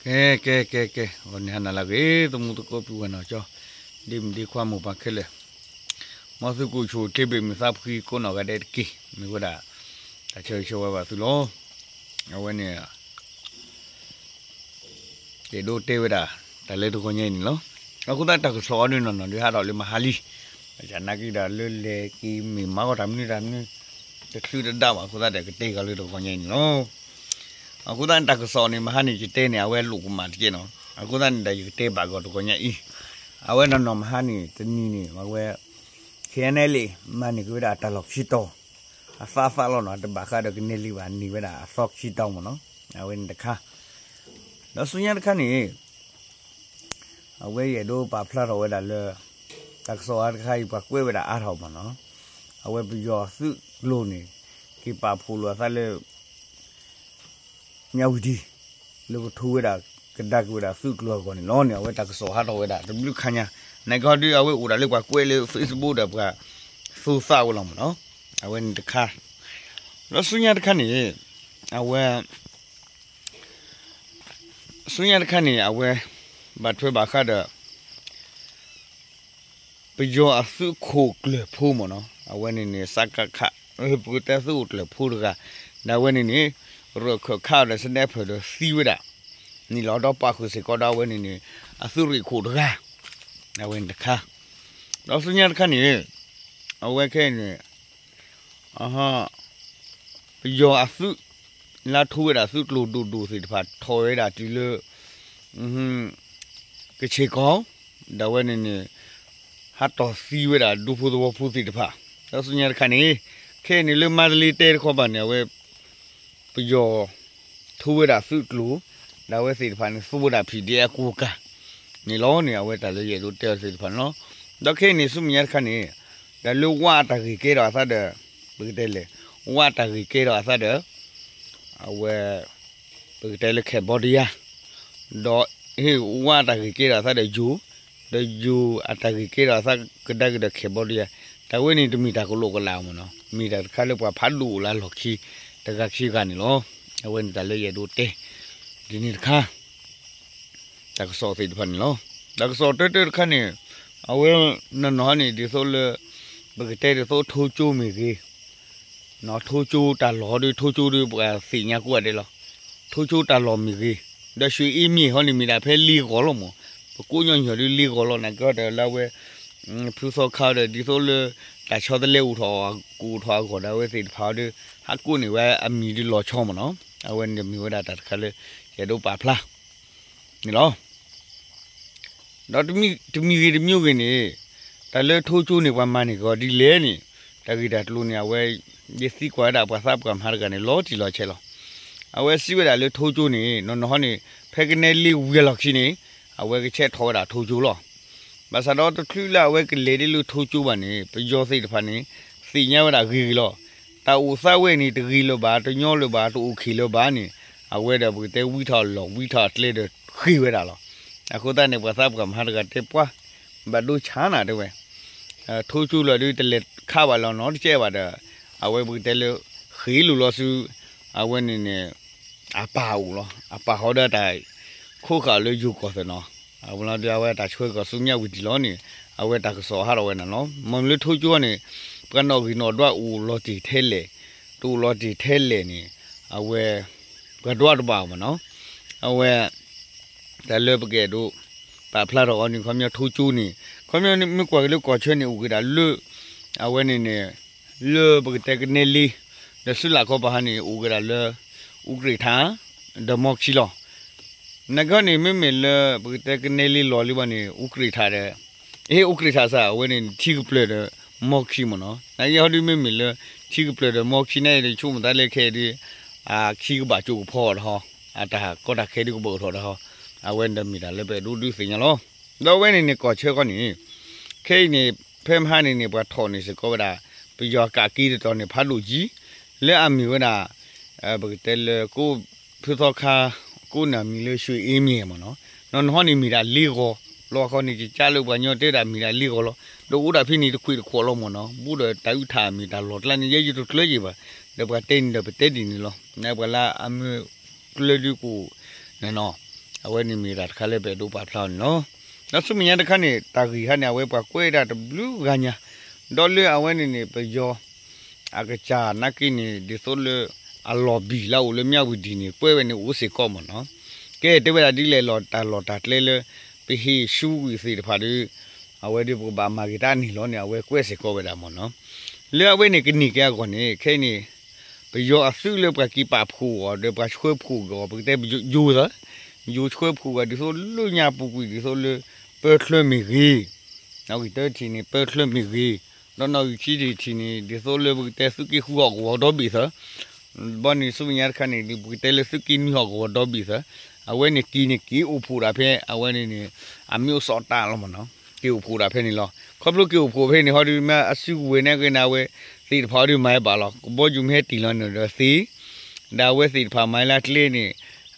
ကဲ ကဲ ကဲ ကဲ ဂီၤန့ၣ်ဟါနၤလၢအဂ့ၤ သမူသကိးပုၢ်ဝဲၢ်နီၢ်ကၠီ ဒ့မုၣ်ဒ့ခွါမိၢ်ပၢ်ခဲလၢာ်, မ်သုကအိၣ်ဆူၣ်အိၣ်ချ့ ဘၣ်မုာ်သးဖှံကိးနီၢ်ဂၤဒဲးတက့ၢ်. မ့ၢ်ဝဲဒၣ် တၢ်ဆၢဂ့ၤဆၢဝါဘၣ်သုလီၤ. အဝဲန့ၣ် ယအဲၣ်ဒိးတဲဝဲဒၣ် တၢ်လၢတဂီၤညါအံၤန့ၣ်လီၤ. အဃိသတး တၢ်ကစီၣ်အံၤဒုးနီၢ်နီၢ်ဒုး ဟးထီၣ်လၢမဟါလံ, ဘၣ်ဆၣ်နာ်က့ဒီး လၢလဲၤက့ၤမ့ၢ်မၤဂီၢ်တၢ်မနုၤတၢ်မနုၤ တချုးတဒါဘၣ်အဃိသတးဒီး ကတဲက့ၤလၢတဂီၤညါအံၤန့ၣ်လီၤ. အဃိသတးန့ၣ် တၢ်ကစီၣ်န့ၣ် မဟါန့ၣ် ယတဲန့ၣ် အဝဲလိၣ်ကမၣ်တကဲနီၤ. အဃိသတးန့ၣ်ဒီး ယကတဲဘၣ်ကီးတဂီၤညါအံၤ, အဝဲနီၢ်နီၢ်မဟါန့ၣ် တနံၤန့ၣ် အဝဲ ခဲအံၤန့ၣ်လံ မၤန့ၢ်က့ၤဝဲဒၣ်တၢ်လီၢ်ခံတီၤ အသးသးလီၤနီၤ, တဘၣ်ဃးဒီးကနဲလံဘၣ် န့ၢ်ဝဲဒၣ်အသီခံတီၤမ့ၢ်နီၤ. အဝဲန့ၣ်တခါ, ဒီးဆူညါတခါန့ၣ် အဝဲယအဲၣ်ဒိးပာ်ဖျါထီၣ်ဝဲဒၣ်လၢ တၢ်ကစီၣ်အါတခါအံၤ ပှၤကွဲးဝဲဒၣ်အါထီၣ်မ့ၢ်နီၤ, အဝဲပယီၤသုးကျိၤန့ၣ် က့ၤပာ်ဖှိၣ်လိာ်အသးလၢ မၠၣ်ဝတံၣ် လၢကထိဝဲဒၣ် ကဒါက့ၤဝဲဒၣ်သုးကျိၤအဂီၢ်န့ၣ်လီၤန့ၣ် အဝဲတၢ်ကစီၣ်ဟးထီၣ်ဝဲဒၣ်တဘျုးခါညါ, နာ်က့ဟီဒုး အဝဲအိၣ်ဒၣ်လၢပှၤကွဲးလၢ Facebook ဒီးပှၤသူသးဝဲလီၤမ့ၢ်နီၤ. အဝဲန့ၣ်တခါ, ဒီးဆူညါတခါန့ၣ် အဝဲ ဆူညါတခါန့ၣ် အဝဲ ဘၣ်ထွဲဘၣ်ဃးဒီး ပယီၤအသုးခိၣ်ကျၢၢ်ဖိမ့ၢ်နီၤ, အဝဲန့ၣ်န့ၣ် စကခ ပကတဲသုးခိၣ်ကျၢၢ်ဖိတဂၤ, ဒီးအဝဲန့ၣ်န့ၣ် ရၢၢ်ခၢၣ်ခးဒီး sniper ဒီးသံဝဲဒၣ် န့ၣ်လီၤ. ဒီးပာ်ဃုာ်စ့ၢ်ကီးဒီးအဝဲန့ၣ်န့ၣ် အသုးရ့ၣ်ခိၣ်တဂၤ, အဝဲန့ၣ်တခါ, ဒီးဆူညါတခါန့ၣ် အဝဲခဲအံၤန့ၣ် ပယီၤအသုး လၢထိဝဲဒၣ်သုးကျိၤဒိၣ်ဒိၣ်သ့ၣ်တဖၣ် ထီၣ်ဝဲဒၣ်တုၤလၢ ကဆ့ၣ်ကီၢ်, ဒီးအဝဲန့ၣ်န့ၣ် ဟးတီၢ်သံဝဲဒၣ်ဒူဖိသဝီဖိသ့ၣ်တဖၣ်, ဒီးဆူညါတခါန့ၣ် ခဲအံၤန့ၣ်လၢမါတလ့တဲတခီဘၣ်န့ၣ် အဝဲ ပယီၤ ထိဝဲဒၣ်သုးကျိၤ, ဒီးအဝဲသ့ၣ်တဖၣ်န့ၣ် သူဝဲဒၣ် PDF အကိးကၤ န့ၣ်လီၤန့ၣ် အဝဲတၢ်လၢယအဲၣ်ဒိးတဲအီၤသ့ၣ်တဖၣ်န့ၣ်လီၤ. ဒီးခဲအံၤန့ၣ် ဆူမဲာ်ညါတခါန့ၣ် တၢ်လၢဝါအတၢ်ဂ့ၢ်ကဲထီၣ်အသးဒီး ပကတဲလဲၣ်, ဝါအတၢ်ဂ့ၢ်ကဲထီၣ်အသးဒီး အဝဲ ပကတဲလၢ Cambodia ဒီး ဟ့ၣ်ဝါအတၢ်ဂ့ၢ်ကဲထီၣ်အသးဒီးယိၤ, ဒီးယိၤအတၢ်ဂ့ၢ်ကဲထီၣ်အသးကဒါက့ၤဒီး Cambodia, တၢ်ဝဲန့ၣ်တမ့ၢ်တၢ်ကလိာ်ကလးမ့ၢ်နီၤ, မ့ၢ်တၢ်တခါလၢပှၤဖးဒိၣ်အိၣ်လၢအလီၢ်ခံ တဂၤခံဂၤန့ၣ်လီၤ. အဝဲန့ၣ်တၢ်လၢယအဲၣ်ဒိးတဲ ဒ်န့ၣ်တခါ တၢ်ကစီၣ်သ့ၣ်တဖၣ်န့ၣ်လီၤ. တၢ်ကစီၣ်တၢတၢတခါန့ၣ် အဝဲ နီၢ်နီၢ်န့ၣ် ဒ်သိးလၢ ပကတဲဒ်သိးထိကၠိမ့ၢ်ဂ့ၤ, ထိကၠိတၢ်လီၢ်ဒီး ထိကၠိဒီး ပှၤသ့ၣ်ညါကိးဂၤဒဲးလီၤ. ထိကၠိတၢ်လီၢ်မ့ၢ်ဂ့ၤ, ဒီး ရွှေအင်းမြစ် ဟီန့ၣ် မ့ၢ်ဒၣ်ဖဲလ့ဂီၤလီၤမး, ပကိးညီညီဒီးလ့ဂီၤလီၤ နာ်က့ဒီးလၢအဝဲ ဖုသီခါဒီး ဒ်သိးလၢ တၢ်ဆီတလဲအိၣ်ထီၣ် ကအိၣ်ထီၣ်အဂီၢ်ဒီး အဝဲသ့ၣ်တဖၣ်ဒီး ဟးကိးန့ၢ်ဝဲအမံၤဒုးလီၤဆီမးနီၤ, အဝဲန့ၣ်မ့ၢ်ဝဲဒၣ်တၢ်တခါလၢ ယအဲၣ်ဒိးပာ်ဖျါ န့ၣ်လီၤ. ဒီးတမံၤဂ့ၤတမံၤဂ့ၤန့ၣ် တၢ်လၢထိကၠိန့ၣ် ပှၤမၤန့ၢ်ကီးဒ်လဲၣ်န့ၣ် တၢ်ဂ့ၢ်တၢ်ကျိၤန့ၣ် အဝဲ ယသံကွၢ်ဝဲဒၣ်ပှၤသးပှၢ်မဟါတဂၤန့ၣ် လီၤတံၢ်လီၤဆဲးလီၤ. အဝဲစံးဝဲဒၣ်လၢထိကၠိန့ၣ် နီၢ်နီၢ်ဟီန့ၣ် ဖဲကနဲလ့ဝံၤအလီၢ်ခံန့ၣ် အဝဲကဆဲးထီၣ်ဝဲဒၣ်ထိကၠိလီၤ. ဘၣ်ဆၣ်ဒီးတချုးလၢအဝဲကလဲၤဒ်လၢထိကၠိဘၣ်န့ၣ် ပယီၤသ့ၣ်တဖၣ်န့ၣ် သ့ၣ်ညါဝဲဒၣ်ဂ့ၤဂ့ၤလီၤ. တၢ်အိၣ်သးဝဲန့ၣ် တဂ့ၤလၢၤဘၣ် တညီလၢၤဘၣ် တအိၣ်ခံးလၢၤဘၣ်န့ၣ် အဝဲဒီးပကတဲဝံထီၣ်အလီၢ် ဝံထီၣ်အကျဲဒီးဃ့ၢ်ဝဲဒၣ်လီၤ. အဃိသတးန့ၣ် ပှၤသးပှၢ်မဟါတဂၤတဲပှၤ ဘၣ်ဒိဆါနၤတဲဝဲ ထိကၠိလီၤဒုး တလဲၤခးဘၣ်လီၤနီတကဲဘၣ်ဒီး အဝဲပကတဲလၢ ဃ့ၢ်လိာ်လီၤဆူ အဝဲန့ၣ်န့ၣ် အပၢ်အိၣ်လီၤ. အပၢ်ဟီဒီးတၢ် ခိးဃာ်လၢယိၤကီၢ်သ့ၣ်နီၤ, အဝဲလီၤဒုး အဝဲတၢ်ဆှၢကီၢ်ဆူမၠၣ်ဝတံၣ်လီၤန့ၣ် အဝဲတၢ်ကစီၣ်ဟးထီၣ်ဝဲန့ၣ်လီၤ. မ့ၢ်လၢထိကၠိန့ၣ် ပှၤနီၣ်ဂံၢ်နီၣ်ဒွးအိၣ်လီၤတံၢ်ထဲလဲၣ်, တအိၣ်လီၤတံၢ်ထဲလဲၣ်န့ၣ် အဝဲ ပှၤဒွးတဘၣ်အီၤမးနီၤ. အဝဲ တၢ်လၢပကအဲၣ်ဒိး ပာ်ဖျါထီၣ်အီၤန့ၣ် ခီပညီထိကၠိန့ၣ် ခီပညီမ့ၢ်ကွၢ်က့ၤလၢကီၢ်ဆၢန့ၣ် အိၣ်က့ၤဒၣ်လၢ အဝဲန့ၣ်န့ၣ် လၢပကတဲကနဲလ့ ဒီးစုလၢ်ခီပၤဟါန့ၣ် အိၣ်က့ၤဒၣ်လၢ အူကြ့ၣ်ထၣ် ဒီးမီခံလီၤ. နာ်က့န့ၣ် မ့မ့ၢ်လၢပကတဲကနဲလ့လီၢ်လံဘၣ်န့ၣ် အူကြ့ၣ်ထၣ်ဒီး အူကြ့ၣ်ထၣ်စ့ၢ် အဝဲန့ၣ်ထံကပျၢၢ်ဒီးမီခံမးနီၤ. နာ်က့ဟီဒုး မ့မ့ၢ်လၢထံကပျၢၢ်ဒီးမီခံန့ၣ် ဆိကမိၣ်သးလၢခဲအံၤဒုး အခံကဘၣ်ကၠိကဖီအီၤတဟီ, အတၢ်ကီတၢ်ခဲဒုးကဘၣ်အိၣ်ထီၣ်တဟီ, အဝဲန့ၣ်ဒီးမ့ၢ်တၢ်လၢပအဲၣ်ဒိးဒုးသ့ၣ်ညါလီၤ. ဒီးအဝဲန့ၣ်န့ၣ် ကီၢ်ဆၢဃီန့ၣ် ခဲအံၤန့ၣ် ဖဲမဟါန့ၣ်န့ၣ် ပှၤထီၣ်န့ၢ်စ့ၢ်ကီးဝဲဒၣ် ပယီၤကးက့ၤတတီၤန့ၣ် ဖးဒိၣ်ကံ လၢအမ့ၢ်ဝဲဒၣ် ပကတဲလၢ ဖုသီခါ ကိးန့ၢ်အမံၤလၢ ရွှေအင်းမြစ် မးနီၤ. နီၢ်နီၢ်ဟီန့ၣ်မ့ၢ်ဒၣ်လ့ဂီၤလီၤ. အခီန့ၣ် ယကစၢ်လၢပှၤကညီတဲဒၣ်မ့ၢ်ဒၣ်လ့ဂီၤလီၤ. ဒီးအိၣ်ဒၣ်ဖဲန့ၣ်တခွံးတခွီးလီၤမးနီၤ. ဘူးဒီးတၢ်အုးထၣ်အမ့ၢ်တၢ်လီၢ်ကျါန့ၣ် ယဲယတကျၢၤယံၤဘၣ်. ဒီးပှၤတဲန့ၣ်ဒီးပတဲဒ်န့ၣ်လီၤ. နပှၤလၢအမ့ၢ်ကျၢၤဒုးကအိၣ်န့ၣ်နီၤ. အဝဲန့ၣ်မ့ၢ်တၢ်တခါလၢပအဲၣ်ဒိးပာ်ဖျါအီၤန့ၣ်လီၤ. ဒီးဆူမဲာ်ညါတခါန့ၣ် တၢ်ဂ့ၢ်ခါန့ၣ် အဝဲပှၤကွဲးဒၣ်တဘျုးဂၤညါ, ဒီးလၢအဝဲန့ၣ်န့ၣ် ပယီၤ အကစၢ်နာ်က့န့ၣ် ဒ်သိးလၢ အလီၢ်ဘံၣ်လၢအအိၣ်လၢမၠၣ်ဝတံၣ်န့ၣ် ကွဲးဝဲန့ၣ်အိၣ်စ့ၢ်ကီးမ့ၢ်နီၤ. ကဲတဲဝဲဒၣ်ဒ်လဲၣ်လီၤ တၢ်လီၢ်တၢ်ကျဲလၢ ပဟ့ၣ်ဆူဝံၤသ့ၣ်တဖၣ်ဒီး အဝဲဒီးပကဘၣ်မၤဂ့ၤတၢ်န့ၣ်လီၤန့ၣ် အဝဲကွဲးစ့ၢ်ကီးဝဲဒၣ်မ့ၢ်နီၤ. လၢအဝဲန့ၣ်ကန့ၢ်က့ၤအဂီၢ်န့ၣ် ခဲအံၤန့ၣ် ပယီၤအသုးလၢပှၤက့ၤပာ်ဖှိၣ်အီၤဒီးပှၤဆှၢဖှိၣ်က့ၤအီၤ ပကတဲပယိၤသၢ ယိၤဆှၢဖှိၣ်က့ၤအီၤ ဒ်သိးလၢညါပူၤကွံာ် ဒ်သိးလၢ ပၢချၢမ့ၢ်ဂ့ၤ, နီၣ်ဂံၢ်တၢထံၣ်န့ၣ် ပၢချၢမ့ၢ်ဂ့ၤ, ဒီးနီၣ်ဂံၢ်ခံထံၣ်န့ၣ် ဒ်သိးလၢပကတဲသုးက့ဃုဟီၣ်ကဝီၤဒီဘ့ၣ်သၢ ဘီန့ၣ်ဆူမဲာ်ညါတခါန့ၣ် ပကတဲလၢသုးက့နွံဟီၣ်ကဝီၤဒီဘ့ၣ်သၢ, အဝဲန့ၣ်က့ၤန့ၣ်က့ၤအိၣ်ဖှိၣ်ဒၣ်ဖဲ အဝဲန့ၣ်န့ၣ် အမ့ၢ်အိၣ်စီးတၢ်လီၤမ့ၢ်နီၤ, က့ၤအိၣ်ဖှိၣ်ဒၣ်ဖဲန့ၣ်လီၤ. ခီဖျိက့ၤအိၣ်ဖှိၣ်ဖဲန့ၣ်ဟီဒုး မ့ၢ်အစုကဝဲၤန့ၣ်က့ၤန့ၣ် အဝဲသ့ၣ်တဖၣ်အီၤဒုးမၤဟဲဘၣ်လီၤ. ကဘီယူၤမ့ၢ်ဟဲတ့ၢ်လီၤန့ၣ်ဒီးသ့, ဒီးအဝဲသ့ၣ်တဖၣ်မၤဟဲလၢကျဲန့ၣ်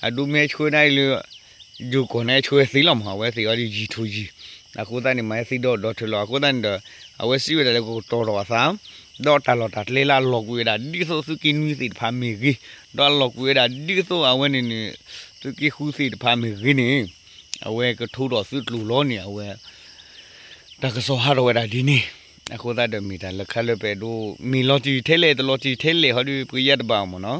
အဒိမ့ၢ်ဟဲဆှၢန့ၢ်လၢ ယိၤကီၢ်န့ၣ်ဟဲဆှၢသ့လီၤမ့ၢ် အဝဲသ့ၣ်အီၤဒုးယံၤထူၣ်ယံၤ, အဃိသတးန့ၣ် မၤဟဲသ့ဒီဒီထၢလီၤ. အဃိသတးန့ၣ်ဒီး အဝဲစံးဝဲဒၣ်လၢကကတီၤထီၣ်အသး ဒီးတၢ်လီၢ်တၢ်ကျဲလၢအလီၤကွံာ်ဝဲဒၣ် ဒ်သိးသုးက့နွံသ့ၣ်တဖၣ်မ့ၢ်ဂ့ၤ, ဒီးအလီၤကွံာ်ဝဲဒၣ် ဒ်သိးအဝဲန့ၣ်န့ၣ် သုးက့ဃုသ့ၣ်တဖၣ်မ့ၢ်ဂ့ၤန့ၣ် အဝဲကထိထီၣ်သုးကျိၤလီၤန့ၣ် အဝဲ တၢ်ကစီၣ်ဟးထီၣ်ဝဲဒၣ်ဒ်န့ၣ်, အဃိသတးဒီးမ့ၢ်တၢ်လၢခါလၢပအဲၣ်ဒိး မ့ၢ်လီၤတံၢ်ထဲလဲၣ် တလီၤတံၢ်ထဲလဲၣ်ဟီဒုး ပကယါတဘၣ်အီၤမ့ၢ်နီၤ,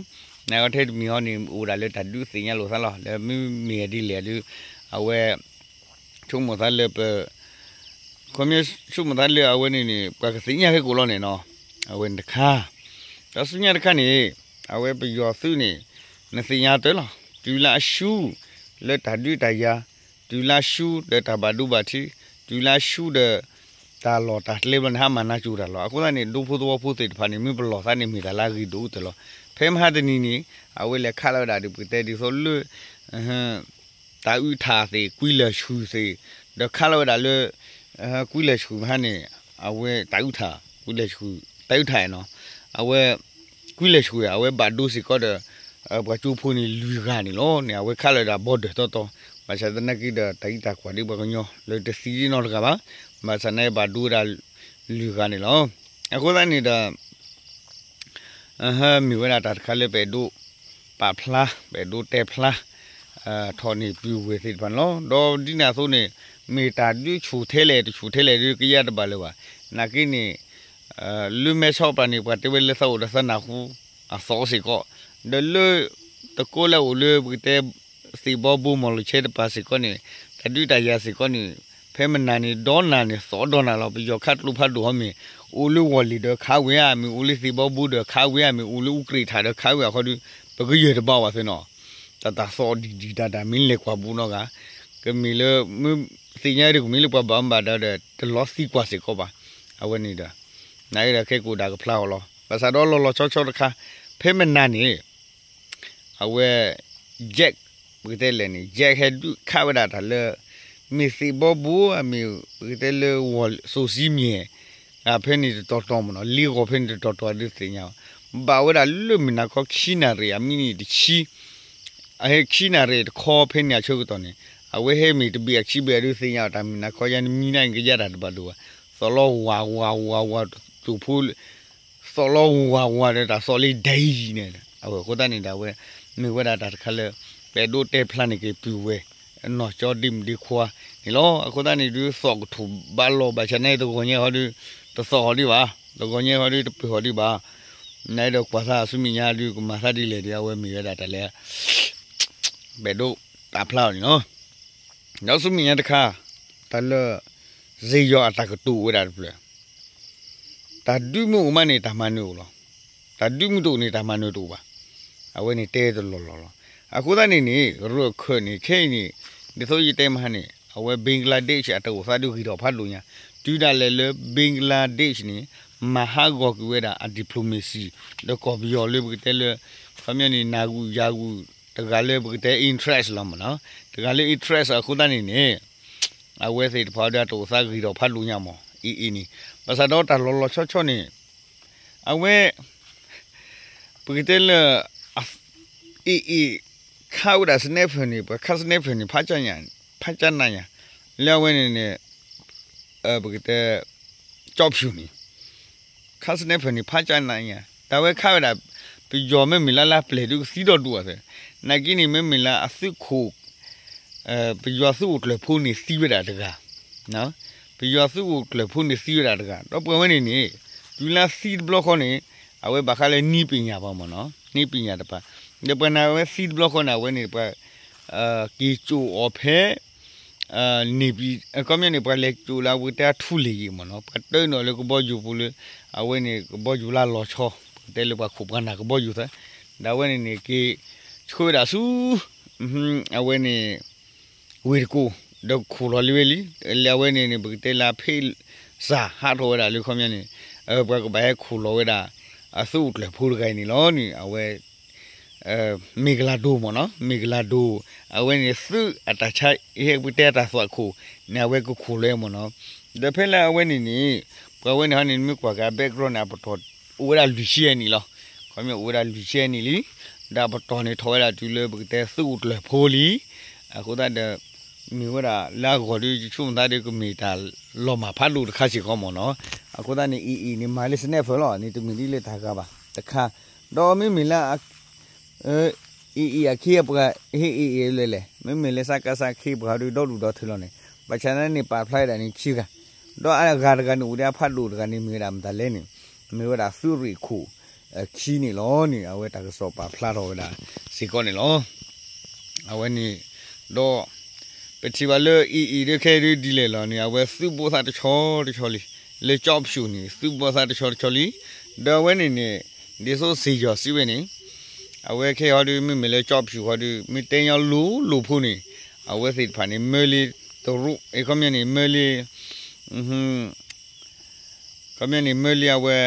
နအီထဲတမံၤဟီန့ၣ် အိၣ်ဒၣ်လၢတၢ်ဒုးသ့ၣ်ညါလိာ်သးလီၤ. လၢမ့မ့ၢ်ဒ်လဲၣ်ဒုး အဝဲ ဆိကမိၣ်သးလၢပ ခီမ့ၢ်ဆိကမိၣ်သးလၢအဝဲန့ၣ်န့ၣ် ပှၤကသ့ၣ်ညါခဲကိာ်လီၤန့ၣ်နီၤ, အဝဲန့ၣ်တခါ, ဒီးဆူညါတခါန့ၣ် အဝဲပယီၤသုးန့ၣ် နသ့ၣ်ညါတၢ်လီၤ, တုၤလၢအဆူ လၢတၢ်ဒုးတၢ်ယၤ, တုၤလၢအဆူဒီးတၢ်ဘၣ်ဒိဘၣ်ထံး, တုၤလၢအဆူဒီး တၢ်လီၢ်တၢ်ကျဲဘျီန့ၣ် ဟးမၤနၢ်ကၠိတၢ်လီၤ. အဃိသတးန့ၣ် ဒူဖိသဝီဖိသ့ၣ်တဖၣ်န့ၣ် မ့ၢ်ပလီၢ်သးန့ၣ် မ့ၢ်တၢ်လၢအဂ့ၤဒိၣ်တၢ်လီၤ. ဖဲမဟါတနံၤန့ၣ် အဝဲလဲၤခးလီၤဝဲဒၣ်ဒုး ပကတဲဒ်သိးလၢ တၢ်အုၣ်ထၣ်သ့ၣ် ကွံလၢၢ်ဆှုၣ်သ့ၣ်, ဒီးခးလီၤဝဲဒၣ်လၢ ကွံလၢၢ်ဆှုၣ်မဟါန့ၣ် အဝဲတၢ်အုၣ်ထၣ် ကွံလၢၢ်ဆှုၣ် တၢ်အုၣ်ထၣ်နီၤ, အဝဲ ကွံလၢၢ်ဆှုၣ် အဝဲဘၣ်ဒိစ့ၢ်ကီးဒီး ပှၤကၠိဖိန့ၣ် လွံၢ်ဂၤန့ၣ်လီၤန့ၣ် အဝဲခးလီၤဝဲဒၣ် border တီတီ, ဘၣ်ဆၣ်သနာ်က့ဒီး တၢ်အံၤတၢ်ကွၢ်ဒ်ပှၤကညီ လၢတသံဒ်နီတဂၤဘၣ်, ဘၣ်ဆၣ်သနာ်က့ဘၣ်ဒိဝဲဒၣ် လွံၢ်ဂၤန့ၣ်လီၤ. အဃိသတးန့ၣ်ဒီး မ့ၢ်ဝဲဒၣ်တၢ်တခါလၢပအဲၣ်ဒိးပာ်ဖျါ ပအဲၣ်ဒိးတဲဖျါ ထီၣ်န့ၢ်ပုၢ်ဝဲၢ်သ့ၣ်တဖၣ်န့ၣ်လီၤ. ဒီးဒ်န့ၣ်အသိးန့ၣ် မ့ၢ်တၢ်ဒုးဆူၣ်ထဲလဲၣ်တဆူၣ်ထဲလဲၣ်ဒုး ကယါတဘၣ်လၢၤဘၣ်. နာ်က့န့ၣ် လၢမဲဆီးပၤန့ၣ် ပှၤတဲဝဲလၢသးအိၣ်ဒီးသးနၢ်ဟူ အသီစ့ၢ်ကီး, ဒီးလၢ တကိးလၢအအိၣ်လၢပကတဲ သ့ၣ်ဘီဘိမီၢ်လီၤဆဲးတပၤစ့ၢ်ကီးန့ၣ် တၢ်ဒုးတၢ်ယၤစ့ၢ်ကီးန့ၣ် ဖဲမနၤန့ၣ် ဒီနၤန့ၣ် သီဒီနၤလီၤ. ပယီၤခးကျိဖးဒိၣ်ဟီမ့ၢ် အိၣ်လၢဝီၢ်လံၢ်ဒီးခးဝဲဧါ, မ့ၢ်အိၣ်လၢသ့ၣ်ဘီဘိဒီးခးဝဲဧါ, မ့ၢ်အိၣ်လၢအူကြ့ၣ်ထၣ်ဒီးခးဝဲဧါခီဒုး ပကယၢၢ်တဘၣ်ဝဲသ့ၣ်နီၤ. တၢ်တၢ်သီဒံၣ်ဒံၣ်တၢ်တၢ်မ့ၢ်လဲၤကွၢ်ဘူးနီတဂၤ, ကမ့ၢ်လၢ မ့ၢ်သ့ၣ်ညါဒီးကမ့ၢ်လၢပှၤဘၣ်မူဘၣ်ဒါဒီး တလီၤသံကွၢ်စ့ၢ်ကီးဘၣ်. အဝဲန့ၣ်ဒီး နာ်က့ဒီးခဲကိာ်ဒၣ်ကဖျါအီၤလီၤ. ဘၣ်ဆၣ်ဒီးလီၤလီၤဆီဆီတခါ ဖဲမနၤန့ၣ် အဝဲ jet ပကတဲလဲၣ်န့ၣ် jet ဟဲဒုးခးဝဲဒၣ်တၢ်လၢ မ့ၢ်သ့ၣ်ဘီဘိ အမ့ၢ်ပကတဲလၢ စိၤစံမံၤ ဖဲန့ၣ်တတီၤတီၤမ့ၢ်နီၤ လ့ဂီၤဖဲန့ၣ်တတီၤတီၤဒုးသ့ၣ်ညါအီၤ ဘၣ်ဝဲဒၣ်လၢမုၢ်နၤခီခံနၣ်ရံၣ် အမံးနံးတဆံ အဟဲခံနၣ်ရံၣ်တခီဖဲန့ၣ်အဆၢကတီၢ်န့ၣ် အဝဲဟဲမ့ၢ်တဘ့ၣ်အခံဘ့ၣ်အဒုးသ့ၣ်ညါအီၤ တၢ်မုၢ်နၤခီယါနမံနါကယါတၢ်တဘၣ်ဒိၣ်ဘၣ် သီၣ်လီၤဝၤဝၤဝၤဝၤ တိၢ်ဖိ သီၣ်လီၤဝၤဝၤဒီး တၢ်သီၣ်လံဒဲအံၤန့ၣ် အဝဲအဃိသတးန့ၣ်ဒီး အဝဲမ့ၢ်ဝဲဒၣ်တၢ်တခါလၢ ပအဲၣ်ဒိးတဲဖျါန့ၢ်က့ၤပုၢ်ဝဲၢ် နီၢ်ကၠီဒ့မုၣ်ဒ့ခွါန့ၣ်လီၤ. အဃိသတးန့ၣ်ဒုး သီၣ်ကထူၣ်ဘၣ်လီၤ ဘၣ်ဆၣ်န့ၣ်တဂီၤညါဟီဒုး တသီၣ်ဟီဒံးဘၣ်, တဂီၤညါဟီဒုး တပၢၢ်ဟီဒံးဘၣ်. နဒီးကွၢ်သးဆူမဲာ်ညါဒုး ကမၤသးဒ်လဲၣ်ဒုး အဝဲမ့ၢ်ဝဲဒၣ်တၢ်လၢ ပအဲၣ်ဒိးတၢ်ဖျါအီၤန့ၣ်လီၤ. ဒီးဆူမဲာ်ညါတခါ တၢ်လၢ စ့ယီၤအတၢ်ကတိၤဝဲဒၣ်တဖျၢၣ် တၢ်ဒုးမ့ၢ်အိၣ်မးန့ၣ် တၢ်မၤနၢၤအိၣ်လီၤ. တၢ်ဒုးမ့ၢ်တအိၣ်န့ၣ် တၢ်မၤနၢၤတအိၣ်ဘၣ်. အဝဲန့ၣ်တဲတလီၢ်လီၢ်လီၤ. အဃိသတးန့ၣ်န့ၣ် ရၢၢ်ခၢၣ်န့ၣ် ခဲအံၤန့ၣ် ဒ်သိးယတဲမဟါန့ၣ် အဝဲ Bangladesh အတၢ်အိၣ်သးဒုးဂ့ၤထီၣ်ဖးဒိၣ်ညါ တုၤဒၣ်လဲာ်လၢ Bangladesh န့ၣ် မၤဟးဂီၤကွံာ်ဝဲဒၣ်အ diplomacy ဒီးကီၢ်ပယီၤလၢပကတဲလၢ ခီပညီန့ၣ် နၢ်ဂူၢ်ယၢ်ဂူၢ် တဂၤလၢပကတဲ interest လီၤမ့ၢ်နီၤ တဂၤလၢ interest အဃိသတးန့ၣ်န့ၣ် အဝဲသ့ၣ်တဖၣ်ဒီးတၢ်အိၣ်သးဂ့ၤထီၣ်ဖးဒိၣ်ညါမး အံၤအံၤန့ၣ် ဘၣ်ဆၣ်ဒီးတၢ်လီၤလီၤဆီဆီန့ၣ် အဝဲ ပကတဲလၢ အံၤအံၤ ခးဝဲဒၣ် sniper န့ၣ် ပှၤခး sniper န့ၣ် ဖးကၠၢ်နးညါ လၢအဝဲန့ၣ်န့ၣ် ပကတဲ ကၠီဖၠူၣ်န့ၣ် ခး sniper န့ၣ် ဖးကၠၢ်နးညါ တၢ်ဝဲခးဝဲဒၣ် ပယီၤမ့မ့ၢ်လၢလၢပျဲၢ်ဒုးကသံဒီဒူၣ်အသး နာ်က့န့ၣ် မ့မ့ၢ်လၢအသုးခိၣ် ပယီၤသုးအိၣ်ကျၢၢ်ဖိန့ၣ်သံဝဲဒၣ်တဂၤ, ပယီၤသုးအိၣ်ကျၢၢ်ဖိန့ၣ်သံဝဲဒၣ်တဂၤ ဒီးပှၤဝဲန့ၣ်န့ၣ် တုၤလၢသံတဘျီဃီန့ၣ် အဝဲဘၣ်ဃးလၢနည်းပညာဘၣ်မ့ၢ်နီၤ နည်းပညာတဖၣ် ဒီးပှၤန့ၣ်အဝဲသံတဘျီဃီန့ၣ် အဝဲန့ၣ်ပှၤ က့ၤကၠိၣ်အီၤဖဲ န့ၣ်ပံၤ ခီပညီန့ၣ် ပှၤလဲၤကၠိၣ်လၢအဝဲတဲအထူလ့ၤယံၤမ့ၢ်နီၤ ပှၤတၢ်နီၤလၢကဘီယူၤပူၤလၢ အဝဲန့ၣ်ကဘီယူၤလၢလီၤဆီ ပကတဲလၢပှၤခိၣ်ပှၤနၢ်ကဘီယူၤသၢ ဒီးအဝဲန့ၣ်န့ၣ် က့ၤဆှၢဝဲဒၣ်ဆူ အဝဲန့ၣ် ဝ့ၢ်တကိး ဒီးခိၣ်လီၤလံဝဲလံ လၢအဝဲန့ၣ်န့ၣ် ပကတဲလၢအဖ့ၣ်စၢ်ဟးထီၣ်ဝဲဒၣ်လၢခီပညီန့ၣ် ပှၤကဘၣ်ဟဲခိၣ်လီၤဝဲဒၣ် အသုးအိၣ်ကျၢၢ်ဖိတဂၤအံၤန့ၣ်လီၤန့ၣ် အဝဲ မ့ၢ်ကလၤဒိၣ်မ့ၢ်နီၤ မ့ၢ်ကလၤဒိၣ် အဝဲန့ၣ်သုးအတၢ်ဆါ ဟဲပတဲအတၢ်သွၣ်ခိၣ်န့ၣ် အဝဲကခိၣ်လီၤမ့ၢ်နီၤ ဒီးဖဲလၢအဝဲန့ၣ်န့ၣ် ပှၤဝဲန့ၣ်ဟီန့ၣ် မ့ၢ်ကွၢ်က့ၤအ background န့ၣ် အပတီၢ်အိၣ်ဝဲဒၣ်လွံၢ်ဆံအနံၣ်လီၤ ခီပညီအိၣ်ဝဲဒၣ်လွံၢ်ဆံအနံၣ်လံ ဒီးအပတီၢ်န့ၣ်ထီၣ်ဝဲဒၣ်တုၤလၢပကတဲသုးအိၣ်ကျၢၢ်ဖိလံ အဃိသတးဒီး မ့ၢ်ဝဲဒၣ်လၢအဂီၢ်ဒီး ယဆိကမိၣ်သးဒီးကမ့ၢ်တၢ်လီၤမၢ်ဖးဒိၣ်တခါစ့ၢ်ကီးမ့ၢ်နီၤ အဃိသတးန့ၣ် AA န့ၣ် မၤလၢ sniper လီၤန့ၣ် တမ့ၢ်ဒ်လၢတၢ်ဂၤဘၣ် တခါ ဒီးမ့မ့ၢ်လၢ AA အခ့အပှၤ ဟ့ AA လဲၣ်လဲၣ် မ့မ့ၢ်လၢ စကစ အခ့အပှၤဟီဒီး ဒီဒူၣ်ဒီထၢလီၤန့ၣ် ဘၣ်ဆၣ်သနာ်က့န့ၣ် ပာ်ဖျါဝဲဒၣ်န့ၣ်ခံဂၤ ဒီးအဂၤတဂၤန့ၣ် အိၣ်ဒီးအဖးဒိၣ်တဂၤန့ၣ် မ့ၢ်ဝဲဒၣ်မတၤလဲၣ်န့ၣ် မ့ၢ်ဝဲဒၣ်သုးရ့ၣ်ခိၣ် ခံန့ၣ်လီၤန့ၣ် အဝဲတၢ်ကစီၣ်ပာ်ဖျါထီၣ်ဝဲဒၣ်စ့ၢ်ကီးန့ၣ်လီၤ အဝဲန့ၣ် ဒီး ပထံၣ်ဘၣ်လၢ AA ဒုးခဲအံၤဒုးဒ်လဲၣ်လီၤန့ၣ် အဝဲသုးဘီၣ်သးတဆီတဆီလံ လၢကၠီပၠူၣ်န့ၣ် သုးဘီၣ်သးတဆီတဆီလံ ဒီးအဝဲန့ၣ်န့ၣ် ဒ်သိးစ့ၢ်ယီၤစံးဝဲန့ၣ် အဝဲခဲအံၤဟီဒီး မ့မ့ၢ်လၢကၠီပၠူၣ်ဟီဒီး မ့ၢ်တဲညီလိၤလိၤဖိန့ၣ် အဝဲသ့ၣ်တဖၣ်န့ၣ် မၢလံ တရူး အခီပညီန့ၣ် မၢလံ ခီပညီန့ၣ် မၢလံအဝဲ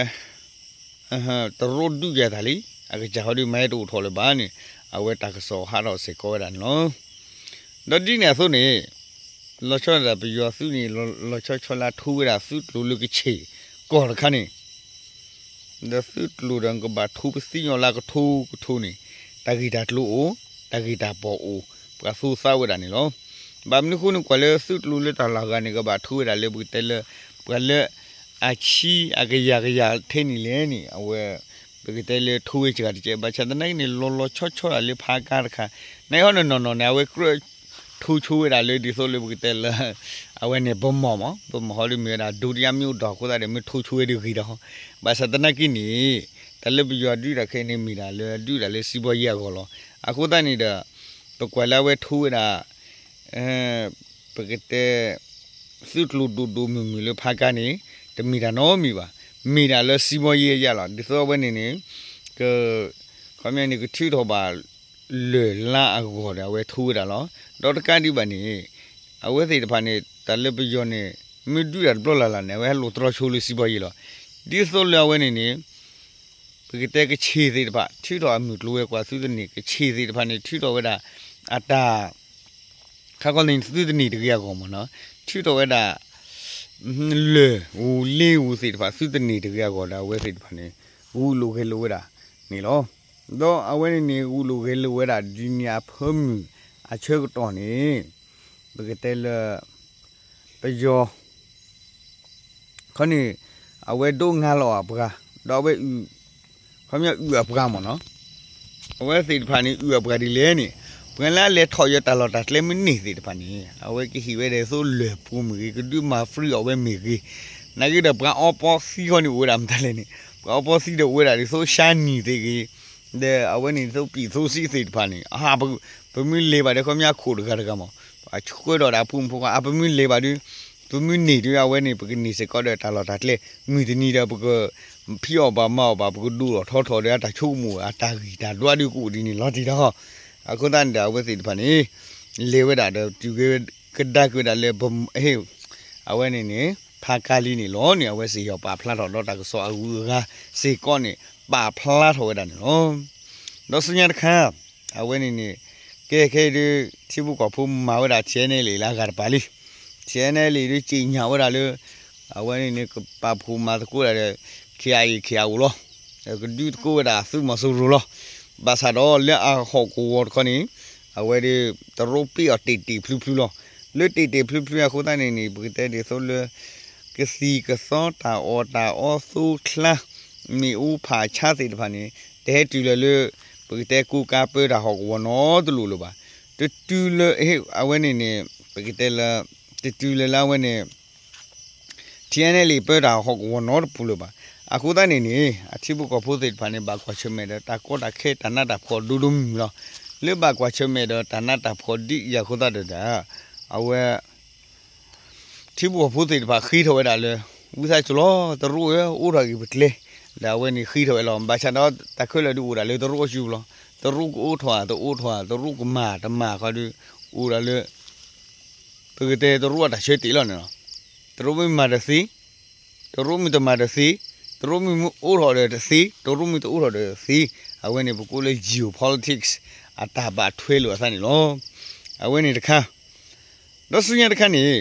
တရူးဒုးယၤတၢ်လံ အကစၢ်ဟီဒီးမၤဟဲတအိၣ်ထီၣ်လၢၤဘၣ်န့ၣ် အဝဲတၢ်ကစီၣ်ဟးထီၣ်စ့ၢ်ကီးဝဲဒၣ်န့ၣ်လီၤ. ဒီးဒ်န့ၣ်အသိးန့ၣ် လီၤဆီဒၣ်တၢ်ပယီၤသုးန့ၣ် လီၤဆီဆီလၢအထိဝဲဒၣ်သုးကျိၤလၢကဆ့ၣ်ကီၢ်တခါန့ၣ် ဒီးသုးကျိၤဒီးကဘၣ်ထိပသံညီလၢကထိကထိန့ၣ် တၢ်ဂ့ၢ်တၢ်ကျိၤအိၣ် တၢ်ဂ့ၢ်တၢ်ပီၣ်အိၣ် ပှၤသူသးဝဲဒၣ်န့ၣ်လီၤ. ဘၣ်မနုၤအဃိန့ၣ် ကွၢ်လၢသုးကျိၤလၢတၢ်လီၢ်ဂၤန့ၣ် ကဘၣ်ထိဝဲဒၣ်လၢပကတဲလၢ ပှၤလၢအဆံအကယၤကယၤထဲန့ၣ်လဲၣ်န့ၣ် အဝဲ ပကတဲလၢထိဝဲစှၤတကဲး ဘၣ်ဆၣ်သနာ်က့န့ၣ် လီၤလီၤဆီဆီဒၣ်လၢဖးကါတခါ နအံၤဟီန့ၣ်နီၢ်နီၢ်န့ၣ် အဝဲကြၢး ထိဆိဝဲဒၣ်လၢဒ်သိးလၢပကတဲလၢ အဝဲန့ၣ် ဗန်းမော်မး ဗန်းမော်ဟီဒီးမ့ၢ်ဝဲဒၣ် ဒုတိယမြို့တော် အဃိသတးဒီး မ့ၢ်ထိဆိဝဲဒၣ်ဂ့ၤဒီး ဘၣ်ဆၣ်သနာ်က့န့ၣ် တၢ်လၢပယီၤဒုးတၢ်ခဲအံၤန့ၣ် မ့ၢ်ဒၣ်လၢဒုးဒၣ်လၢစံးဘီယံၤအဂီၢ်လီၤ. အဃိသတးန့ၣ်ဒီး ပကွၢ်လၢအဝဲထိဝဲဒၣ် ပကတဲ သုးကျိၤဒိၣ်ဒိၣ်မုၢ်မုၢ်လၢဖးကါန့ၣ် တမ့ၢ်တၢ်နီတမံၤဘၣ်. မ့ၢ်ဒၣ်လၢစံးဘီယံၤအယၢ်လီၤ. ဒ်သိးအဝဲန့ၣ်န့ၣ် က ခီပညီန့ၣ် ကထုးထီၣ်ဘၣ်လၢၢ်လါအဂီၢ်ဒီး အဝဲထိဝဲဒၣ်လီၤ. ဒီးတကးဒံးဘၣ်န့ၣ် အဝဲသ့ၣ်တဖၣ်န့ၣ် တၢ်လၢပယီၤန့ၣ် မ့ၢ်ဒုးတၢ်တဘျီလၢ်လၢ်န့ၣ် အဝဲဟဲလိာ်တြီဆိလၢစံးဘီယံၤလီၤ. ဒ်သိးလၢအဝဲန့ၣ်န့ၣ် ပကတဲကဆ့ၣ်သ့ၣ်တဖၣ် ထုးထီၣ်အမုၢ်ကျိၤဝဲၤကွာ်သုတန့ၢ် ကဆ့ၣ်သ့ၣ်တဖၣ်န့ၣ် ထုးထီၣ်ဝဲဒၣ် အတၢ် ခါခီန့ၣ်သုတန့ၢ်တဂ့ၤအဂီၢ်မ့ၢ်နီၤ ထုးထီၣ်ဝဲဒၣ် လၢၢ်ဧိၤလ့ဧိၤသ့ၣ်တဖၣ် သုတန့ၢ်တဂ့ၤအဂီၢ်ဒီး အဝဲသ့ၣ်တဖၣ်န့ၣ် ဂုာ်လိာ်ဂဲၤလိာ်ဝဲဒၣ်န့ၣ်လီၤ. ဒီးအဝဲန့ၣ်န့ၣ် ဂုာ်လိာ်ဂဲၤလိာ်ဝဲဒၣ်ဒုးန့ၢ်အဖၢမုၢ်အဆၢကတီၢ်န့ၣ် ပကတဲလၢ ပယီၤ ခီန့ၣ် အဝဲဒိးငါလီၤအပှၤ ဒီးအဝဲ ခီပညီအုၣ်အပှၤမ့ၢ်နီၤ အဝဲသ့ၣ်တဖၣ်န့ၣ် အုၣ်အပှၤဒ်လဲၣ်န့ၣ် ပှၤလၢအလဲၤထီၣ်ယွၤတၢ်လီၢ်တၢ်ကျဲမ့ၢ်န့ၢ်သ့ၣ်တဖၣ်န့ၣ် အဝဲကဟ့ၣ်ဝဲဒၣ်သိးလၢၢ်ပူၤမ့ၢ်ဂ့ၤ ကဒုးမၤ free အီၤဝဲမ့ၢ်ဂ့ၤ နာ်က့ဒီးပှၤအီပီသံခီန့ၣ် အိၣ်ဝဲဒၣ်မတၤလဲၣ်န့ၣ် ပှၤအီပီသံဒီးအိၣ်ဝဲဒၣ်ဒ်သိး ရှမ်းနီသ့ၣ်ဂ့ၤ ဒီးအဝဲန့ၣ်ဒ်သိး ပြည်သူ့စစ် သ့ၣ်တဖၣ်န့ၣ် အ ပမ့ၢ်လဲၤဘၣ်ဒီးခီပညီအခိၣ်တဂၤတဂၤမး အဆှၢဒီးဒၣ်အဖိမုၣ်ဖိခွါ အ ပမ့ၢ်လဲၤဘၣ်ဒီး ပမ့ၢ်န့ၢ်ဒီးအဝဲန့ၣ် ပကန့ၢ်စ့ၢ်ကီးဒီးတၢ်လီၢ်တၢ်ကျဲ မုၢ်တနံၤဒီးပက ဖံးအီၣ်ဘၣ်မၤအီၣ်ဘၣ် ပကဒိၣ်ထီၣ်ထီထီၣ်ဒီးအတၢ်ဆိကမိၣ် အတၢ်ဂံၢ်တၢ်ဒွးဒီးကအိၣ်ဒ်န့ၣ်လီၤတံၢ်ဒီး အဃိသတးန့ၣ်ဒီး အဝဲသ့ၣ်တဖၣ်န့ၣ် လဲၤဝဲဒၣ်ဒီးတုၤကဒါက့ၤဝဲဒၣ်လၢ အဝဲန့ၣ်န့ၣ် ဖးကါလံန့ၣ်လီၤန့ၣ် အဝဲစ့ၢ်ကီးပာ်ဖျါထီၣ်ဒီးတၢ်ကစီၣ်အဂုၤအဂၤစ့ၢ်ကီးန့ၣ် ပာ်ဖျါထီၣ်ဝဲဒၣ်န့ၣ်လီၤ. ဒီးဆူညါတခါ အဝဲန့ၣ်န့ၣ် ကဲခဲအံၤဒုး ထံဖိကီၢ်ဖိမၤဝဲဒၣ် TNLA လၢအဂၤတပၤလံ. TNLA ဒုး ကြေညာ ဝဲဒၣ်လၢ အဝဲန့ၣ်န့ၣ် ကပာ်ဖှိၣ်မၤသကိးဒၣ်ဒီး KIA KIO လီၤ. ကဒုးသကိးဝဲဒၣ်သုးမီၤစိရိၤလီၤ. ဘၣ်ဆၣ်ဒီးလၢအဟီၣ်ကဝီၤတခီန့ၣ် အဝဲဒၣ် တရူးပ့ၢ်အီၤတ့ၢ်တ့ၢ်ဖျုးဖျုးလီၤ. လၢတ့ၢ်တ့ၢ်ဖျုးဖျုးအဃိသတးန့ၣ်န့ၣ် ပကတဲဒ်သိးလၢ ကသံၣ်ကသီတၢ်အီၣ်တၢ်အီသိချါ မ့ၣ်အူဖးဆါသ့ၣ်တဖၣ်န့ၣ် တဟဲတုၤလၢၤလၢ ပကတဲကိးကါပၢတၢ်ဟီၣ်ကဝီၤနီတလိၣ်လၢၤဘၣ်. တတုၤလၢ အဝဲန့ၣ်န့ၣ် ပကတဲလၢ တတုၤလၢလၢအဝဲန့ၣ် ထံအန့ၣ်လံ ပၢတၢ်ဟီၣ်ကဝီၤနီတပူၤလၢၤဘၣ်. အဃိသတးန့ၣ်န့ၣ် အထံဖိကီၢ်ဖိသ့ၣ်တဖၣ်န့ၣ် ဘၣ်ကွၢ်ဆၢၣ်မဲာ်ဒီး တၢ်ကီတၢ်ခဲတၢ်နးတၢ်ဖှီၣ်ဒိၣ်ဒိၣ်မုၢ်မုၢ်လီၤ. လၢဘၣ်ကွၢ်ဆၢၣ်မဲာ်ဒီးတၢ်နးတၢ်ဖှီၣ်ဒ်အံၤအဃိသတးဒီး အဝဲ ထံဖိကီၢ်ဖိသ့ၣ်တဖၣ်ဃ့ထီၣ်ဝဲဒၣ်လၢ ဝံသးစူၤလီၤ တရူးဧၢ အိးထီၣ်က့ၤပကျဲ, ဒီးအဝဲန့ၣ်ဃ့ထီၣ်ဝဲလီၤ. ဘၣ်ဆၣ်ဒီးတၢ်ခဲလၢာ်ဒုးအိၣ်ဒၣ်လၢတရူးအစုပူၤလီၤ. တရူးကအိးထီၣ်ဧါ တအိးထီၣ်ဧါ တရူးကမၤတမၤခီဒုး အိၣ်ဒၣ်လၢ ပကတဲတရူးအတၢ်ဆၢတဲာ်လီၤန့ၣ်လီၤ. တရူးမ့ၢ်မၤဒီးသ့, တရူးမ့ၢ်တမၤဒီးသ့, တရူးမ့ၢ်အိးထီၣ်ဒီးတသ့, တရူးမ့ၢ်တအိးထီၣ်ဒီးသ့, အဝဲန့ၣ်ပကိးလၢ geopolitics အတၢ်ဘၣ်ထွဲလိာ်အသးန့ၣ်လီၤ. အဝဲန့ၣ်တခါ ဒီးဆူညါတခါန့ၣ်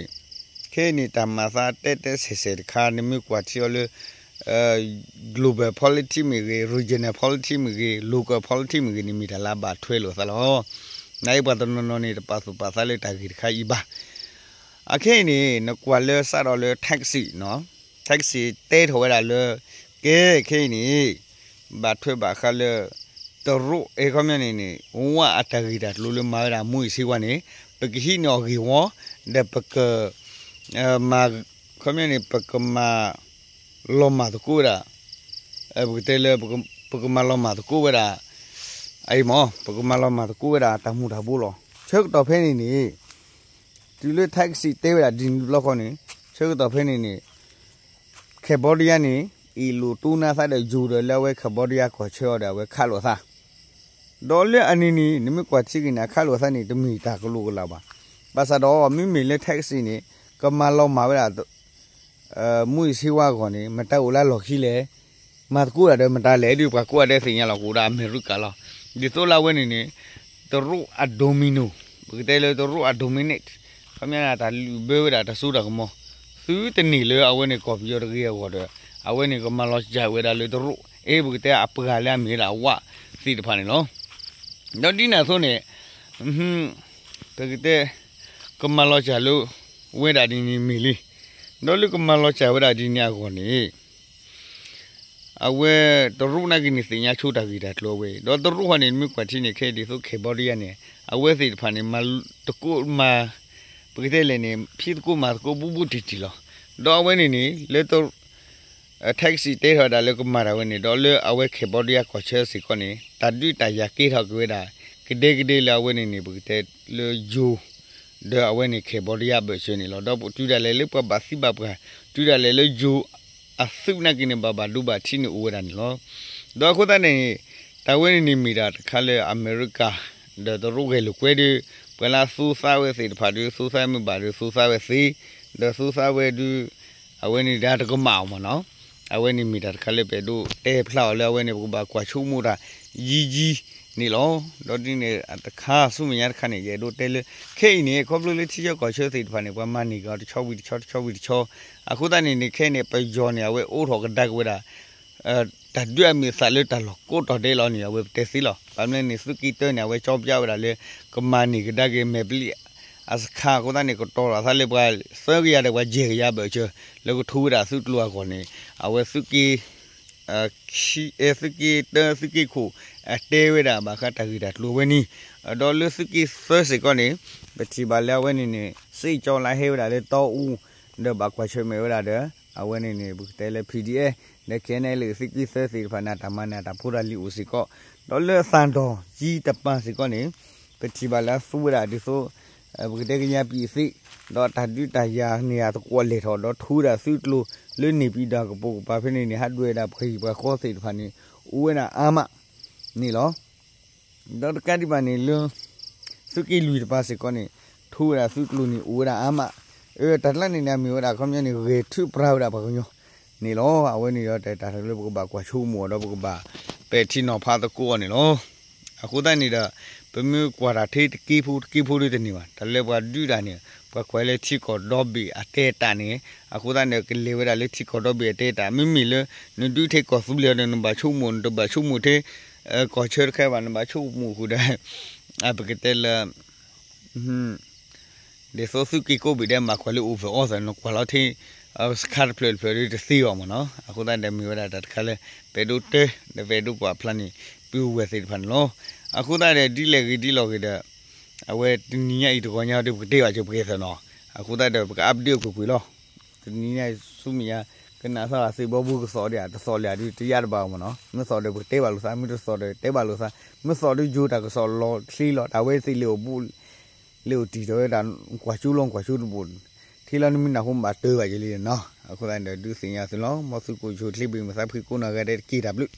ခဲအံၤန့ၣ် တၢ်မၤသးတဲတဲဆဲးဆဲးတခါ နမ့ၢ်ကွၢ်ထံအီၤလၢ global politics မ့ၢ်ဂ့ၤ, regional politics မ့ၢ်ဂ့ၤ, local politics မ့ၢ်ဂ့ၤန့ၣ် မ့ၢ်တၢ်လၢအဘၣ်ထွဲလိာ်အသးလီၤ. နာ်အံၤပှၤတနီၤနီၤန့ၣ် တပာ်သူၣ်ပာ်သးလၢတၢ်ဂ့ၢ်တခါအံၤဘၣ်. အခဲအံၤန့ၣ် နကွၢ်လၢစးထီၣ်လၢ Texas နီၤ, Texas တဲထီၣ်ဝဲဒၣ်လၢ ကဲခဲအံၤန့ၣ် ဘၣ်ထွဲဘၣ်ဃးလၢ တရူးအဲခီပညီန့ၣ်န့ၣ် ဝဲအတၢ်ဂ့ၢ်တၢ်ကျိၤလၢမၤဝဲဒၣ်မူးယစ်ဆေးဝါးန့ၣ် ပကဟံးန့ၢ်အီၤဂ့ၢ်ဝီ, ဒီးပက မၤ ခီပညီန့ၣ် ပကမၤလီၤမၢ်သကိးဝဲဒၣ် ပကတဲလၢ ပကမၤလီၤမၢ်သကိးဝဲဒၣ် အအံၤမ့ၢ် ပကမၤလီၤမၢ်သကိးဝဲဒၣ်တၢ်မူၤတၢ်ဘိလီၤ. ဆၢကတီၢ်ဖဲန့ၣ်န့ၣ် တုၤလၢ Texas တဲဝဲဒၣ်ဒ်န့ၣ်တဘျီဃီန့ၣ် ဆၢကတီၢ်ဖဲန့ၣ်န့ၣ် Cambodia န့ၣ် အ့ၣ်လိာ်တိၢ်နါသးဒီးယိၤဒီး လၢအဝဲ Cambodia ကီၢ်ဆၢအီၤဒီး အဝဲခးလိာ်အသး ဒီးလၢအန့ၣ်န့ၣ် နမ့ၢ်ကွၢ်ထံက့ၤန့ၣ် အခးလိာ်အသးန့ၣ် တမ့ၢ်တၢ်ကလိာ်ကလးဘၣ်. ဘၣ်ဆၣ်ဒီး မ့မ့ၢ်လၢ Texas န့ၣ် ကမၤလီၤမၢ်ဝဲဒၣ် မူးယစ်ဆေးဝါးအဂီၢ်န့ၣ် မတၤအိၣ်လၢအလီၢ်ခံလဲၣ်, မၤသကိးတၢ်ဒီးမတၤလဲၣ် ဒ်ပှၤကိးဂၤဒဲးသ့ၣ်ညါလီၤ ကအိၣ်ဒၣ်အမဲရကၤလီၤ. ဒ်သိးလၢအဝဲန့ၣ်န့ၣ် တရူးအ domino, ပကတဲလၢတရူးအ dominate, ခီပညီန့ၣ် တၢ်လုၢ်ဘၢဝဲဒၣ်တၢ်စိတၢ်ကမီၤ သုတန့ၢ်လၢအဝဲန့ၣ်ကီၢ်ပယီၤတဂ့ၤအဂီၢ်ဒီး အဝဲန့ၣ်ကမၤလီၤစၢ်ဝဲဒၣ်လၢတရူး အဲ ပကတဲအပှၤလၢအမ့ၢ်ဝဲဒၣ်အဝးသ့ၣ်တဖၣ်န့ၣ်လီၤ. ဒီးဒ်န့ၣ်အသိးန့ၣ် ပကတဲ ကမၤလီၤစၢ်လၢ ဝဲဒၣ်ဒ်န့ၣ်မ့ၢ်လံ. ဒီးလၢကမၤလီၤစၢ်ဝဲဒၣ်ဒ်န့ၣ်အဂီၢ်န့ၣ် အဝဲတရူးနာ်က့န့ၣ် သ့ၣ်ညါဆိတၢ်ဂ့ၢ်တၢ်ကျိၤအဝဲအံၤ ဒီးတရူးဃီန့ၣ် နမ့ၢ်ကွၢ်ထံန့ၣ် ခဲဒ်သိး Cambodia န့ၣ် အဝဲသ့ၣ်တဖၣ်န့ၣ် မၤတကိးမၤ ပကတဲလဲၣ်န့ၣ် ဖံးသကိးမၤသကိးဘူးဘူးတံၢ်တံၢ်လီၤ. ဒီးအဝဲန့ၣ်န့ၣ် လၢ Texas တဲထီၣ်ဝဲဒၣ်လၢကမၤတၢ်ဝဲန့ၣ် ဒီးလၢအဝဲ Cambodia ကီၢ်ဆၢစ့ၢ်ကီးန့ၣ် တၢ်ဒုးတၢ်ယၤကဲထီၣ်က့ၤဝဲဒၣ် ကဒဲကဒဲလၢအဝဲန့ၣ်န့ၣ် ပကတဲလၢယိၤ ဒီးအဝဲန့ၣ် Cambodia ဘၢၣ်စၢၤန့ၣ်လီၤ. ဒီးတုၤဒၣ်လဲာ်လၢပှၤဘၣ်သံဘၣ်ပှၢ် တုၤဒၣ်လဲာ်လၢယိၤအသုးနာ်က့န့ၣ် ဘၣ်ဘၣ်ဒိဘၣ်ထံးန့ၣ်အိၣ်ဝဲဒၣ်န့ၣ်လီၤ. ဒီးအဃိသတးန့ၣ် တၢ်ဝဲန့ၣ်န့ၣ်မ့ၢ်ဒၣ်တခါလၢအမဲရကၤ ဒီးတရူးဂဲၤလိာ်ကွဲဒုး ပှၤလၢအသူသးဝဲသ့ၣ်တဖၣ်ဒုး သူသးမ့ၢ်ဘၣ်ဒုး သူသးဝဲသ့ ဒီးသူသးဝဲဒုး အဝဲန့ၣ်ဒၣ်တကမၣ်အီၤမ့ၢ်နီၤ. အဝဲန့ၣ်မ့ၢ်တၢ်တခါလၢပအဲၣ်ဒိးတဲဖျါအီၤလၢအဝဲန့ၣ် ပကဘၣ်ကွၢ်ဆိကမိၣ်တၢ်ယံာ်ယံာ်န့ၣ်လီၤ. ဒီးဒ်န့ၣ်တခါဆူမဲာ်ညါတခါန့ၣ် ယအဲၣ်ဒိးတဲလၢ ခဲအံၤန့ၣ် ခီဖျိလၢထံဆၢကီၢ်ဆၢသ့ၣ်တဖၣ်န့ၣ် ပှၤမၤန့ၢ်က့ၤအီၤတဆီဝံၤတဆီတဆီဝံၤတဆီ အဃိသတးန့ၣ်န့ၣ် ခဲအံၤန့ၣ် ပယီၤန့ၣ် အဝဲအိးထီၣ်ကဒါက့ၤဝဲဒၣ် တၢ်ဒုးအမ့ၢ်အသးလၢတၢ်လီၢ်ကိးတီၤဒဲးလီၤန့ၣ် အဝဲပတဲသ့လီၤ. ဘၣ်မနုၤန့ၣ် သုးက့တၢန့ၣ် အဝဲကၠီပၠါဝဲဒၣ်လၢ ကမၤန့ၢ်ကဒါက့ၤမဲာ်ပျံၤအစခါအဃိသတးန့ၣ် ကတီၤလီၤသးလၢပှၤသၢကယၤဒီးပှၤယဲၢ်ကယၤဘၢၣ်စၢၤ လၢကထိဝဲဒၣ်သုးကျိၤအဂီၢ်န့ၣ် အဝဲသုးက့ သုးက့တၢ သုးက့ခိၣ် အတဲဝဲဒၣ်ဘၣ်ဃးတၢ်ဂ့ၢ်တၢ်ကျိၤအဝဲန့ၣ် ဒီးလၢသုးက့သၢစ့ၢ်ကီးန့ၣ် ပထံၣ်ဘၣ်လၢအဝဲန့ၣ်န့ၣ် စ့ၢ်ကီးလၢဟဲဝဲဒၣ်လၢတီအူ ဒီးဘၣ်ကွၢ်ဆၢၣ်မဲာ်ဝဲဒၣ်ဒီး အဝဲန့ၣ်န့ၣ် ပကတဲလၢ P D F ဒီး K N L A သုးက့သၢသ့ၣ်တဖၣ်န့ၣ် တၢ်မၤန့ၢ်တၢ်ဖိတၢ်လံၤအိၣ်စ့ၢ်ကီး ဒီးလၢသၣ်တီၢ်ကၠံတပၤစ့ၢ်ကီးန့ၣ် ပထံၣ်ဘၣ်လၢအသူဝဲဒၣ်ဒ်သိး ပကတဲကညးပံၤသ့ ဒီးတၢ်ဒုးတၢ်ယၤန့ၢ်အသကိးလဲၤထီၣ် ဒီးထိဝဲဒၣ်သုးကျိၤလၢန့ၣ်ပံၤဒီးကပိာ်ကပၤဖဲန့ၣ်န့ၣ် ဟးဒွဲၣ်ဝဲဒၣ်ပှၤဟံၣ်ပှၤဃီသ့ၣ်တဖၣ်န့ၣ် အိၣ်ဝဲဒၣ်အါမးန့ၣ်လီၤ. ဒီးတကးဒံးဘၣ်န့ၣ်လၢ သုးက့လွံၢ်တပၤစ့ၢ်ကီးန့ၣ် ထိဝဲဒၣ်သုးကျိၤန့ၣ် အိၣ်ဝဲဒၣ်အါမး အၢ တၢ်ကျါန့ၣ်န့ၣ် အမ့ၢ်ဝဲဒၣ်ခီပညီန့ၣ် ဂဲၤထုးပြါဝဲဒၣ်ပှၤကညီန့ၣ်လီၤ. အဝဲန့ၣ်ဒီးတၢ်တၢ်လၢပကဘၣ်ကွၢ်ဆိကမိၣ်အီၤဒီးပကဘၣ်ပဲာ်ထံနီၤဖးသကိးအီၤန့ၣ်လီၤ. အဃိသတးန့ၣ်ဒီး ပမ့ၢ်ကွၢ်တၢ်ထဲတက့ဖိတက့ဖိဒ်တန့ၢ်ဘၣ် တၢ်လၢပှၤဒုးတၢ်န့ၣ် ပှၤကွၢ်လၢထံကီၢ်ဒီဘ့ၣ်အတဲတၢ်န့ၣ် အဃိသတးန့ၣ် ကလဲၤဝဲဒၣ်လၢထံကီၢ်ဒီဘ့ၣ်အတဲတၢ် မ့မ့ၢ်လၢ နဒုးထဲကီၢ်သူလ့ၤအီၤဒီး နဘၣ်ဆိကမိၣ် နတဘၣ်ဆိကမိၣ်ထဲ ကီၢ်ဆၢတခါဘၣ် နဘၣ်ဆိကမိၣ်ဃုာ်ဒီး ပကတဲလၢ ဒ်သိးသုးက့ကိးဘ့ၣ်ဒဲး မၤကွၢ်လၢအိၣ်ဖျဲၣ်အီသး နကွၢ်လီၤထဲ စခါတဖျၢၣ်တဖျၢၣ်ဒီးတသ့အီၤမ့ၢ်နီၤ. အဃိသတးဒီးမ့ၢ်ဝဲဒၣ်တၢ်တခါလၢ ပအဲၣ်ဒိးတဲ ဒီးပအဲၣ်ဒိးကွၢ်ဖျါန့ၣ် ပုၢ်ဝဲၢ်သ့ၣ်တဖၣ်န့ၣ်လီၤ. အဃိသတးဒီး ဒ်လဲၣ်ဂ့ၤဒ်လဲၣ်ဂ့ၤဒီး အဝဲတနံၤညါအံၤတဂီၤညါဒီး ပကတဲဘၣ်က့ၤပကဲသးနီၤ, အဃိသတးဒီး ပက update ကွ့ၢ်ကွ့ၢ်လီၤ. တနံၤညါအံၤဆူမဲာ်ညါ ကနၣ်သီဂ့ၤ သုးဘီဘုကသိးဒံးဧါ တသိးလၢၤဒုး တယါတဘၣ်မ့ၢ်နီၤ, မ့ၢ်သိးဒီးပကတဲဘၣ်လိာ်သး, မ့ၢ်တသိးဒီးတဲဘၣ်လိာ်သး, မ့ၢ်သိးဒုးယိၤတၢ်ကစီၣ်လီၤချ့လီၤ, တၢ်ဝဲသ့ၣ်လၢအိၣ်ဘူး လၢအိၣ်တံၢ်ဒီးဝဲဒၣ် ကွၢ်ကၠိလီၤကွၢ်ကၠိတဘိ, ထံလီၤနမ့ၢ်နၢ်ဟူဘၣ်တၢ်ဘၣ်ယဲလံနီၤ, အဃိသတးဒီး ဒုးသ့ၣ်ညါသုလီၤ, မ်သုကအိၣ်ဆူၣ်အိၣ်ချ့ ဘၣ်မုာ်သးဖှံကိးနီၢ်ဂၤဒဲးတက့ၢ် တၢ်ဘျုး